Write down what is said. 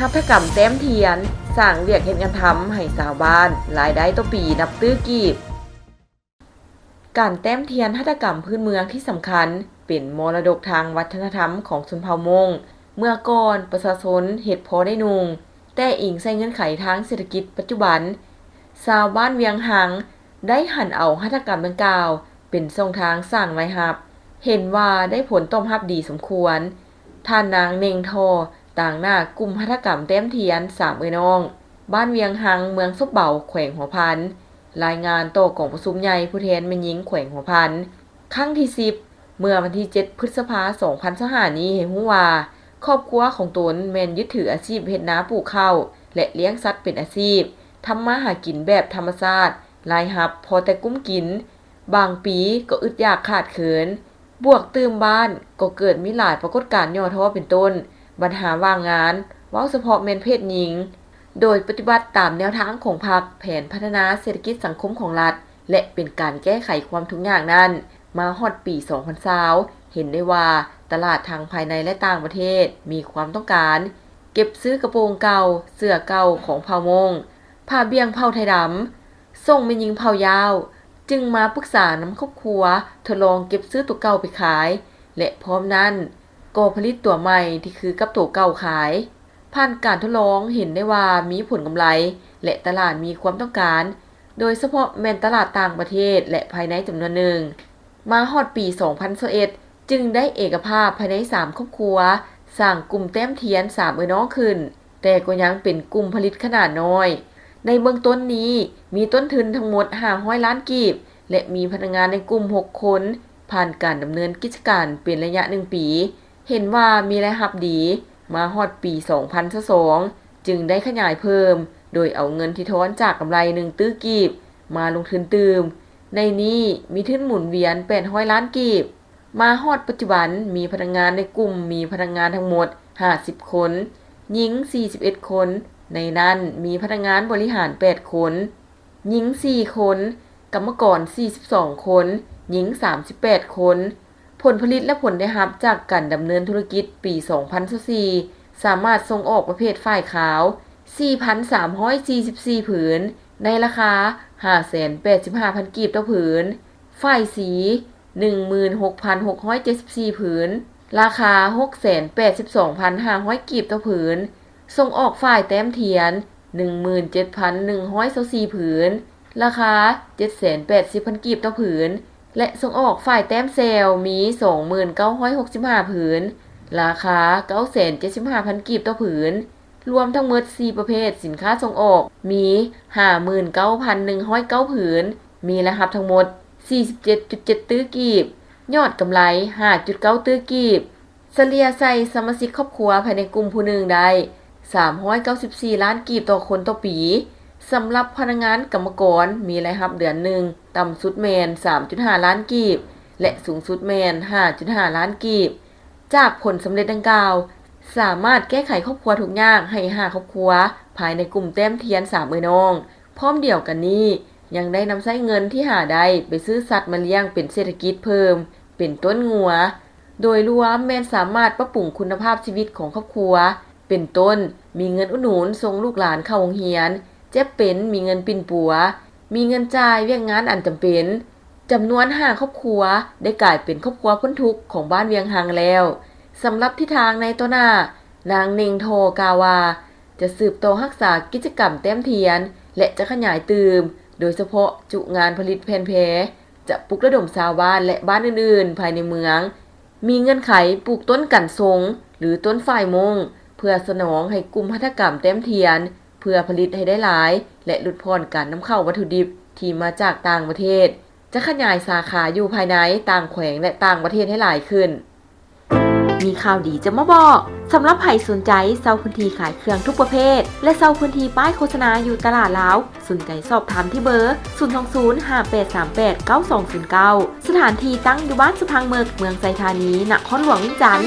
ຫັດຖະກຳແຕ້ມທຽນ ສ້າງວຽກເຮັດງານທຳໃຫ້ຊາວບ້ານ, ລາຍໄດ້ຕໍ່ປີນັບຕື້ກີບ. ການແຕ້ມທຽນຫັດຖະກຳພື້ນເມືອງທີ່ສຳຄັນ ເປັນມໍລະດົກທາງວັດທະນະທຳຂອງຊົນເຜົ່າມົ້ງ. ເມື່ອກ່ອນປະຊາຊົນເຮັດພໍໄດ້ນຸ່ງ, ແຕ່ອີງໃສ່ເງື່ອນໄຂທາງເສດຖະກິດປັດຈຸບັນ, ຊາວບ້ານວຽງຮັງ ໄດ້ຫັນເອົາຫັດຖະກຳດັ່ງກ່າວເປັນຊ່ອງທາງສ້າງລາຍຮັບ, ເຫັນວ່າໄດ້ຜົນຕອບຮັບດີສົມຄວນ. ທ່ານນາງ ເນັ່ງທໍ່ ຕາງໜ້າກຸ່ມຫັດຖະກຳແຕ້ມທຽນສາມເອື້ອຍນ້ອງ ບ້ານວຽງຮັງ ເມືອງສົບເບົາ ແຂວງຫົວພັນ ລາຍງານຕໍ່ກອງປະຊຸມໃຫຍ່ຜູ້ແທນແມ່ຍິງແຂວງຫົວພັນ ຄັ້ງທີສິບ ເມື່ອວັນທີເຈັດ ພຶດສະພາ ສອງພັນຊາວຫ້ານີ້ໃຫ້ຮູ້ວ່າ ຄອບຄົວຂອງຕົນແມ່ນຍຶດຖືອາຊີບເຮັດນາປູກເຂົ້າ ແລະ ລ້ຽງສັດເປັນອາຊີບ, ທຳມາຫາກິນແບບທຳມະຊາດ, ລາຍຮັບພໍແຕ່ກຸ້ມກິນ, ບາງປີກໍອຶດຢາກຂາດເຂີນ. ບວກຕື່ມບ້ານກໍເກີດມີຫຼາຍປາກົດການຫຍໍ້ທໍ້ ເປັນຕົ້ນບັນຫາວ່າງງານ, ເວົ້າສະເພາະແມ່ນເພດຍິງ, ໂດຍປະຕິບັດຕາມແນວທາງຂອງພັກ, ແຜນພັດທະນາເສດຖະກິດສັງຄົມຂອງລັດ ແລະ ເປັນການແກ້ໄຂຄວາມທຸກຍາກນັ້ນ ມາຮອດປີສອງພັນຊາວ ເຫັນໄດ້ວ່າຕະຫຼາດທັງພາຍໃນ ແລະ ຕ່າງປະເທດມີຄວາມຕ້ອງການເກັບຊື້ກະໂປງເກົ່າ, ເສື້ອເກົ່າຂອງເຜົ່າມົ້ງ, ຜ້າບ່ຽງເຜົ່າໄທດຳ, ສົ່ງແມ່ຍິງເຜົ່າຢາວ, ຈຶ່ງມາປຶກສານຳຄອບຄົວທົດລອງເກັບຊື້ໂຕເກົ່າໄປຂາຍ ແລະ ພ້ອມນັ້ນກໍຜະລິດຕົວໃໝ່ທີ່ຄືກັບໂຕເກົ່າຂາຍ. ຜ່ານການທົດລອງເຫັນໄດ້ວ່າມີຜົນກຳໄລ ແລະ ຕະຫຼາດມີຄວາມຕ້ອງການ, ໂດຍສະເພາະແມ່ນຕະຫຼາດຕ່າງປະເທດ ແລະ ພາຍໃນຈຳນວນໜຶ່ງ. ມາຮອດປີສອງພັນຊາວເອັດ ຈຶ່ງໄດ້ເອກະພາບພາຍໃນສາມຄອບຄົວ, ສ້າງກຸ່ມແຕ້ມທຽນສາມເອື້ອຍນ້ອງຂຶ້ນ, ແຕ່ກໍຍັງເປັນກຸ່ມຜະລິດຂະໜາດນ້ອຍ. ໃນເບື້ອງຕົ້ນນີ້ມີຕົ້ນທຶນທັງໝົດຫ້າຮ້ອຍລ້ານກີບ ແລະ ມີພະນັກງານໃນກຸ່ມຫົກຄົນ, ຜ່ານການດຳເນີນກິດຈະການເປັນໄລຍະໜຶ່ງປີ ເຫັນວ່າມີລາຍຮັບດີ. ມາຮອດປີສອງພັນຊາວສອງ ຈຶ່ງໄດ້ຂະຫຍາຍເພີ່ມ ໂດຍເອົາເງິນທີ່ທອນຈາກກຳໄລໜຶ່ງຕື້ກີບມາລົງທຶນຕື່ມ. ໃນນີ້ມີທຶນໝູນວຽນແປດຮ້ອຍລ້ານກີບ. ມາຮອດປັດຈຸບັນ ມີພະນັກງານໃນກຸ່ມ ມີພະນັກງານທັງໝົດຫ້າສິບຄົນ, ຍິງສີ່ສິບເອັດຄົນ, ໃນນັ້ນມີພະນັກງານບໍລິຫານແປດຄົນ, ຍິງສີ່ຄົນ, ກຳມະກອນສີ່ສິບສອງຄົນ, ຍິງສາມສິບແປດຄົນ. ຜົນຜະລິດ ແລະ ຜົນໄດ້ຮັບຈາກການດຳເນີນທຸລະກິດປີສອງພັນຊາວສີ່ ສາມາດສົ່ງອອກປະເພດຝ້າຍຂາວ ສີ່ພັນສາມຮ້ອຍສີ່ສິບສີ່ຜືນ ໃນລາຄາຫ້າແສນແປດສິບຫ້າພັນກີບຕໍ່ຜືນ, ຝ້າຍສີ ໜຶ່ງໝື່ນຫົກພັນຫົກຮ້ອຍເຈັດສິບສີ່ຜືນ, ລາຄາຫົກແສນແປດສິບສອງພັນຫ້າຮ້ອຍກີບຕໍ່ຜືນ, ສົ່ງອອກຝ້າຍແຕ້ມທຽນ ໜຶ່ງໝື່ນເຈັດພັນໜຶ່ງຮ້ອຍຊາວສີ່ຜືນ, ລາຄາເຈັດແສນແປດສິບພັນກີບຕໍ່ຜືນ ແລະ ສົ່ງອອກຝ້າຍແຕ້ມແຊວມີສອງໝື່ນເກົ້າຮ້ອຍຫົກສິບຫ້າຜືນ, ລາຄາເກົ້າແສນເຈັດສິບຫ້າພັນກີບຕໍ່ຜືນ. ລວມທັງໝົດສີ່ປະເພດສິນຄ້າສົ່ງອອກມີຫ້າໝື່ນເກົ້າພັນໜຶ່ງຮ້ອຍເກົ້າຜືນ, ມີລາຍຮັບທັງໝົດສີ່ສິບເຈັດຈຸດເຈັດຕື້ກີບ, ຍອດກຳໄລຫ້າຈຸດເກົ້າຕື້ກີບ, ສະເລ່ຍໃສ່ສະມາຊິກຄອບຄົວພາຍໃນກຸ່ມຜູ້ໜຶ່ງໄດ້ສາມຮ້ອຍເກົ້າສິບສີ່ລ້ານກີບຕໍ່ຄົນຕໍ່ປີ. ສຳລັບພະນັກງານກຳມະກອນມີລາຍຮັບເດືອນໜຶ່ງ ຕ່ຳສຸດແມ່ນສາມຈຸດຫ້າລ້ານກີບ ແລະ ສູງສຸດແມ່ນຫ້າຈຸດຫ້າລ້ານກີບ. ຈາກຜົນສຳເລັດດັ່ງກ່າວ ສາມາດແກ້ໄຂຄອບຄົວທຸກຍາກໃຫ້ຫ້າຄອບຄົວ ພາຍໃນກຸ່ມແຕ້ມທຽນສາມເອື້ອຍນ້ອງ. ພ້ອມດຽວກັນນີ້ ຍັງໄດ້ນຳໃຊ້ເງິນທີ່ຫາໄດ້ໄປຊື້ສັດມາລ້ຽງເປັນເສດຖະກິດເພີ່ມ ເປັນຕົ້ນງົວ. ໂດຍລວມແມ່ນສາມາດປັບປຸງຄຸນນະພາບຊີວິດຂອງຄອບຄົວ ເປັນຕົ້ນ ມີເງິນອຸດໜູນສົ່ງລູກຫຼານເຂົ້າໂຮງຮຽນ, ເຈັບເປັນມີເງິນປິ່ນປົວ, ມີເງິນຈ່າຍວຽກງານອັນຈຳເປັນ. ຈຳນວນຫ້າຄອບຄົວໄດ້ກາຍເປັນຄອບຄົວພົ້ນທຸກຂອງບ້ານວຽງຮັງແລ້ວ. ສຳລັບທິດທາງໃນຕໍ່ໜ້າ, ນາງ ເນັ່ງທໍ່ ກ່າວວ່າ ຈະສືບຕໍ່ຮັກສາກິດຈະກຳແຕ້ມທຽນ ແລະ ຈະຂະຫຍາຍຕື່ມ, ໂດຍສະເພາະຈຸງານຜະລິດແຜ່ນແພ, ຈະປຸກລະດົມຊາວບ້ານ ແລະ ບ້ານອື່ນໆພາຍໃນເມືອງ ມີເງື່ອນໄຂປູກຕົ້ນກັນຊົງ ຫຼື ຕົ້ນຝ້າຍມົ້ງ ເພື່ອສະໜອງໃຫ້ກຸ່ມຫັດຖະກຳແຕ້ມທຽນ ເພື່ອຜະລິດໃຫ້ໄດ້ຫຼາຍ ແລະ ຫຼຸດຜ່ອນການນຳເຂົ້າວັດຖຸດິບທີ່ມາຈາກຕ່າງປະເທດ, ຈະຂະຫຍາຍສາຂາຢູ່ພາຍໃນ, ຕ່າງແຂວງ ແລະ ຕ່າງປະເທດໃຫ້ຫຼາຍຂຶ້ນ. ມີຂ່າວດີຈະມາບອກ, ສຳລັບໃຜສົນໃຈເຊົ່າພື້ນທີ່ຂາຍເຄື່ອງທຸກປະເພດ ແລະ ເຊົ່າພື້ນທີ່ປ້າຍໂຄສະນາຢູ່ຕະຫຼາດລາວ, ສົນໃຈສອບຖາມທີ່ເບີ ສູນສອງສູນ ຫ້າແປດສາມແປດ ເກົ້າສອງສູນເກົ້າ. ສະຖານທີ່ຕັ້ງຢູ່ບ້ານສະພັງເໝິກ, ເມືອງໄຊທານີ, ນະຄອນຫຼວງວຽງຈັນ.